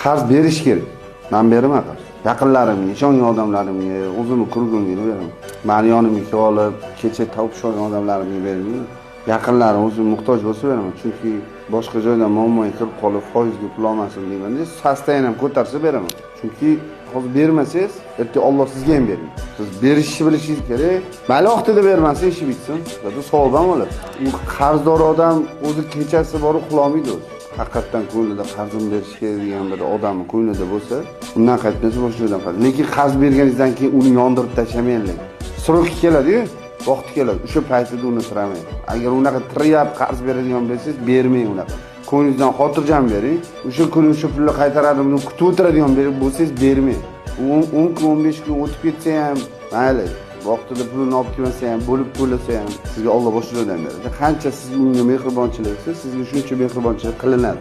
Qarz berish kerak. Man beraman qarz. Yaqinlarimga, ishongan odamlarimga, o'zimni круг imga beraman. Mani yonimga kelib olib, kecha topishib olgan odamlarimga bermayman. Yaqinlarim o'zim muhtoj bo'lsa beraman. Chunki boshqa joydan muammoga kirib qolib, foizga pul olmasin deyman-da, состояние ham ko'tarsa beraman. Chunki hozir bermasangiz, ertaga Alloh sizga ham bermaydi. Siz berishni bilishingiz kerak. Mayli, vaqtida bermasa, ishi bitsin. Зато savob ham oladi. U qarzdor odam o'zi kechasi borib uxlolmaydi o'zi. Haqiqatdan ko'nglida qarzim berish kerak degan bir odamni ko'nglida bo'lsa, undan qaytmasa, boshqa joydan qaytadi. Lekin qarz berganingizdan keyin uni yondirib tashlamang lekin. Срок i keladi-yu, vaqti keladi. O'sha paytida uni tiramang. Agar unaqa tirayib qarz beradigan bo'lsangiz, bermang unaqa. Ko'nglingizdan xotirjam bering. O'sha kuni o'sha pulni qaytaradim deb kutib o'tiradigan bo'lsangiz, bermang. 10 kun, 15 kun o'tib ketsa ham mayli. Vaqtida pulini olib kelmasa ham, bo'lib to'lasa ham, sizga Alloh boshqa joydan beradi. Qancha siz unga mehribonchilik qilsa, sizga shuncha mehribonchilik qilinadi.